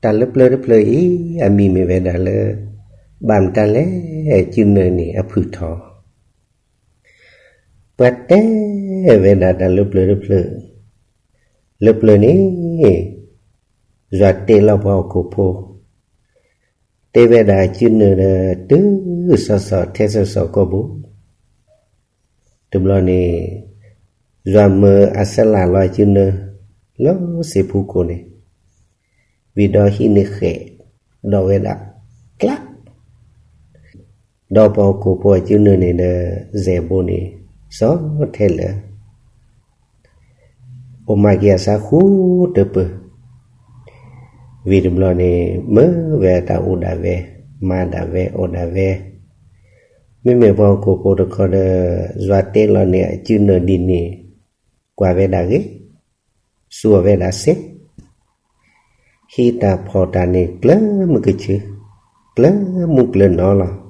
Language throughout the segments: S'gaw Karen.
တၢ်လၢပျၢၤတဖျၢၣ်အံၤ အမံၤမ့ၢ်ဝဲဒၣ်လၢ ဘၣ်မတၤလဲၣ် စုနၢၣ်န့ၣ်အဖုၣ်ထီၣ်. ပှၤတဲဝဲဒၣ်တၢ်လၢပျၢၤတဖျၢၣ်, လၢပျၢၤန့ၣ် ယွၤတဲလီၤပှၤဟီၣ်ခိၣ်ဖိ, တဲဝဲဒၣ်စုနၢၣ်ဒီး တုၤစီၤစီၤထဲစီၤစီၤကိာ်ပူၤ တဘျီန့ၣ် ယွၤမၢအဆၢလၢ်လီၤစုနၢၣ် လၢစံာ်ဖူခိၣ်န့ၣ်, ဝံၤဒီးဟံးန့ၢ်ဃဲး ဒီးဝဲဒၣ် ကျး, ဒီးပှၤဟီၣ်ခိၣ်ဖိအစုနၢၣ်န့ၣ်ဒီး စဲးဘိန့ၣ် စီၤထဲလၢာ် အိၣ်မၤက့ၤအသးဃူတပၢၤ, ဝံၤတဘျီန့ၣ် မၢဝဲတၢ်အိၣ်ဒၣ်ဝဲ, မၤဒၣ်ဝဲ အိၣ်ဒၣ်ဝဲ, မ့မ့ၢ်ပှၤဟီၣ်ခိၣ်ဖိတခီဒီး ယွၤတဲလီၤန့ၢ်အစုနၢၣ်ဒ်န့ၣ်, ကွၢ်ဝဲဒၣ်ဂ့ၤ, စူၢ်အီၣ်ဝဲဒၣ်စ့, ဟံးတၢ်ဖီၣ်တၢ်န့ၣ် ကျၢၤမုၢ်ကဆူ, ကျၢၤမူကျၢၤနီၢ်လီၤ.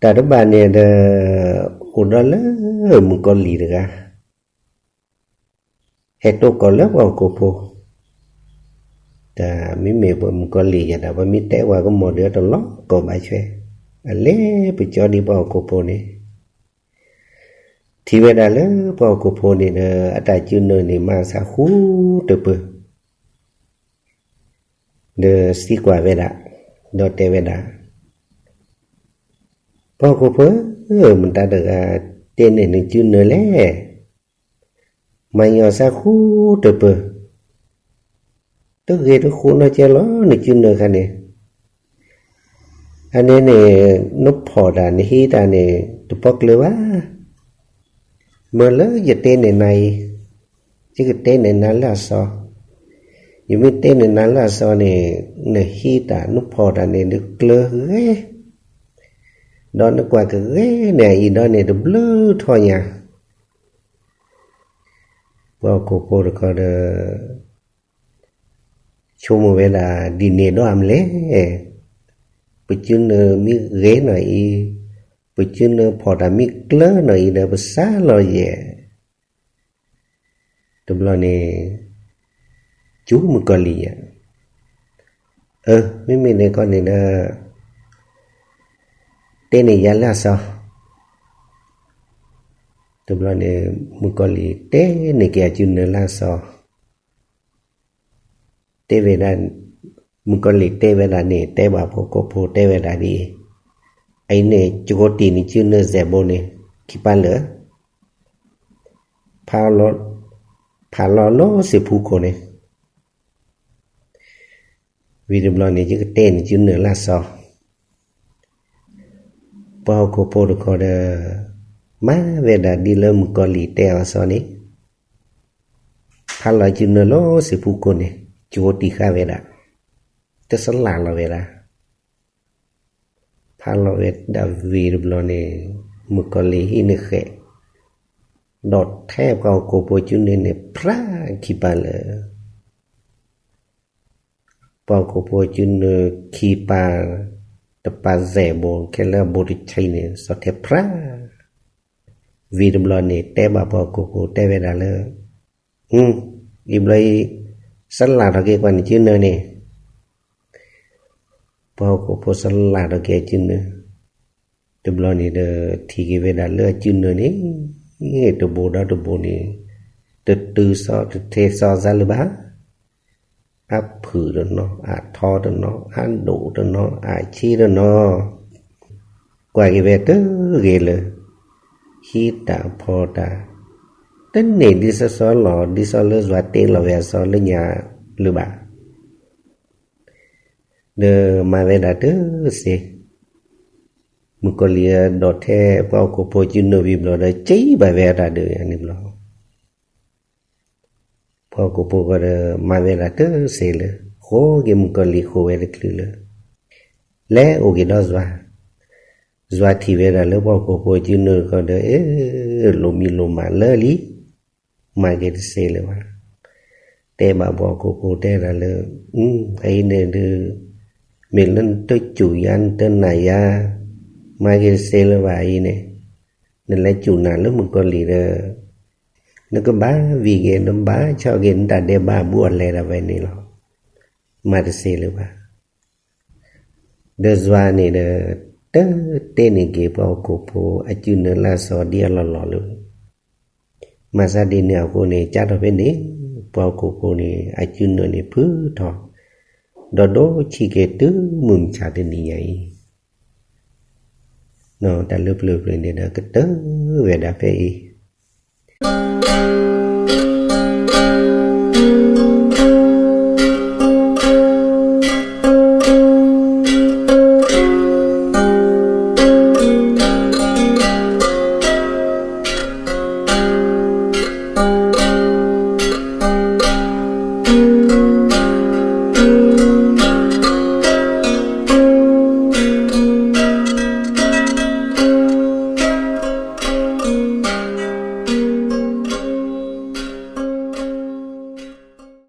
တၢ်တဘၣ်န့ၣ်ဒီး အိၣ်ဒီးလၢမုၣ်ကီၤလံၢ်တဂၤ ဟဲတိၢ်ကီၢ်လၢပှၤဟီၣ်ခိၣ်ဖိ, တၢ်မ့မ့ၢ်ပှၤမုၣ်ကီၤလံၢ်ယဲဒၣ် ပှၤမ့ၢ်တဲဝဲကမီၤဒုးတလီၤကီၢ်ဘၣ်ဆွဲ, အလဲၤပကၠီဒ်ပှၤဟီၣ်ခိၣ်ဖိန့ၣ်, ထံၣ်ဝဲဒၣ်လၢပှၤဟီၣ်ခိၣ်ဖိန့ၣ်ဒီး အတၢ်စုနၢၣ်န့ၣ် မၤအသးဃူတပၢၤ ဒီးသံကွၢ်ဝဲဒၣ်, ဒီးတဲဝဲဒၣ်, ပှၤဟီၣ်ခိၣ်ဖိဧၢ, မတၤတဂၤတဲန့ၢ်နစုနၢၣ်လဲၣ်. မၤညီၤသးဃူတပၢၤ, တဂ့ၤတဃူနီတကဲလီၤ နစုနၢၣ်ခါန့ၣ်, အန့ၣ်န့ၣ် နဖီၣ်တၢ်နဟံးတၢ်န့ၣ် တပီကျၢၤဘၣ်. မ့ၢ်လၢယတဲန့ၢ်နၤအံၤ, ယကတဲန့ၢ်နၤလၢအစီ, ယမ့ၢ်တဲန့ၢ်နၤလၢအစီန့ၣ်, နဟံးတၢ်နဖီၣ်တၢ်န့ၣ် နကျၢၤဂ့ၤ, ဒီးနကွၢ်ကဂ့ၤန့ၣ်အံၤဒီးန့ၣ် တဘျုးထီၣ်ညါ. ပှၤဟီၣ်ခိၣ်ဖိတခီဒီး ဆိကမိၣ်ဝဲဒၣ်ဒ်န့ၣ်ဒီးအမ့ၢ်လဲၣ်, ပစုနၢၣ်မ့ၢ်ဂ့ၤနီၢ်အံၤ, ပစုနၢၣ်ဖီၣ်တၢ်မ့ၢ်ကျၢၤနီၢ်အံၤဒီး ပစးလီၤယဲၢ် တဘျီန့ၣ် စူၤမုၣ်ကီၤလံၢ်ယဲၢ်, အၢ မ့မ့ၢ်န့ၣ်ခီန့ၣ်ဒီး တဲန့ၢ်ယၤလၢအစီ, တဘျီန့ၣ် မုၣ်ကီၤလံၢ်တဲန့ၢ်က့ၤအစုနၢၣ်လၢအစီ, တဲဝဲဒၣ်, မုၣ်ကီၤလံၢ်တဲဝဲဒၣ်န့ၣ် တဲဘၣ်ပှၤဟီၣ်ခိၣ်ဖိတဲဝဲဒၣ်ဒ်အံၤ, အအံၤန့ၣ် ယကီတံၢ်နစုနၢၣ်စဲးဘိန့ၣ် ခံပၤလၢာ်, ဖးလီၤလၢစံာ်ဖူခိၣ်န့ၣ် ဝံၤတဘျီန့ၣ် ယကတဲနစုနၢၣ်လၢအစီ, ပှၤဟီၣ်ခိၣ်ဖိတခီဒီး မၤဝဲဒၣ်ဒ်လၢမုၣ်ကီၤလံၢ်တဲအီၤအစီန့ၣ်, ဖးလီၤစုနၢၣ်လၢစံာ်ဖူခိၣ်န့ၣ် ကီတံၢ်ဃာ်ဝဲဒၣ်, တစလၢ်လီၤဝဲဒၣ် ဖးလီၤဝဲဒၣ်ဝံၤတဘျီန့ၣ် မုၣ်ကီၤလံၢ်ဟံးန့ၢ်ဃဲး, ဒီးထဲပှၤဟီၣ်ခိၣ်ဖိစုနၢၣ်န့ၣ် ဖြးခံပၤလၢာ်, ပှၤဟီၣ်ခိၣ်ဖိစုနၢၣ်ခံပၤ, တပၤစဲးဘိခဲလၢာ်အဘိတဆံန့ၣ် စီၤထဲဖြး, ဝံၤတဘျီန့ၣ် တဲဘၣ်ပှၤဟီၣ်ခိၣ်ဖိတဲဝဲဒၣ်လၢ, အံၤဘျီအံၤ စလၢ်ထီၣ်က့ၤကွၢ်နစုနၢၣ်န့ၣ် ပှၤဟီၣ်ခိၣ်ဖိစလၢ်ထီၣ်က့ၤအစုနၢၣ်, တဘျီန့ၣ်ဒီး ထံၣ်က့ၤဝဲဒၣ်လၢအစုနၢၣ်န့ၣ် တဘိဒီးတဘိန့ၣ် တတုၤစီ တထဲစီသးလၢၤဘၣ်, အဖုၣ်တနီၤ, အထီတနီၤ, အဒိၣ်တနီၤ, အဆံးတနီၤ, ကွၢ်က့ၤဝဲတဂ့ၤလၢၤ, ဟံးတၢ်ဖီၣ်တၢ် တန့ၢ်ဒ်စီစီလီၤ ဒ်သိးလၢယွၤတဲလီၤဝဲအစီလၢညါလၢၤဘၣ်. ဒီးမၤဝဲဒၣ်တစ့, မုၣ်ကီၤလံၢ်ဒီးထဲပှၤဟီၣ်ခိၣ်ဖိစုနၢၣ်ဝံၤဘျီဒီး ကံဘၣ်ဝဲအတၢ်ဒုးန့ၣ်ဘျီ, ပှၤဟီၣ်ခိၣ်ဖိဃီဒီးမၤဝဲဒၣ်တစ့လၢၤ, ဃိက့ၤမုၣ်ကီၤလံၢ်ဃိဝဲတချုးလၢၤ, လဲၤအိၣ်က့ၤဒီးယွၤ, ယွၤထံၣ်ဝဲဒၣ်လၢပှၤဟီၣ်ခိၣ်ဖိစုနၢၣ်တခီဒီး အၢ လိၣ်မံလိၣ်မးလၢလံ မၤက့ၤတစ့လၢၤဘၣ်. တဲဘၣ်ပှၤဟီၣ်ခိၣ်ဖိတဲဒၣ်လၢ, အအံၤန့ၣ်ဒုး မ့ၢ်လၢနတစူၢ်ယၤ နတနာ်ယၤ, မၤက့ၤတစ့လၢၤဘၣ်အံၤန့ၣ်, နလဲၤစူၢ်နာ်လၢမုၣ်ကီၤလံၢ်ဒီး နကဘၣ်ဝံၤက့ၤ နဘၣ်ဆီၣ်က့ၤ နတၢ်ဒဲးဘးဘူးအလဲၤဒၣ်ဝဲန့ၣ်လီၤ. မၤတသ့လၢၤဘၣ်. ဒီးယွၤန့ၣ်ဒီး တတဲန့ၢ်က့ၤပှၤဟီၣ်ခိၣ်ဖိ အစုနၢၤလၢအစီၤဒ်အလီၢ်လီၢ်လၢၤ. မၤသးဒ်န့ၣ်အဃိန့ၣ် ကၢ်ထီၣ်ဖဲန့ၣ် ပှၤဟီၣ်ခိၣ်ဖိန့ၣ် အစုနၢၤန့ၣ်ဖုထီၣ်, ဒီးဒိဆံးက့ၤတုၤမုၢ်မဆါတနံၤညါအံၤ တၢ်လၢပျၢၤပျၢၤန့ၣ်ဒီးကတၢၢ်ဝဲဒၣ်ဖဲအံၤ.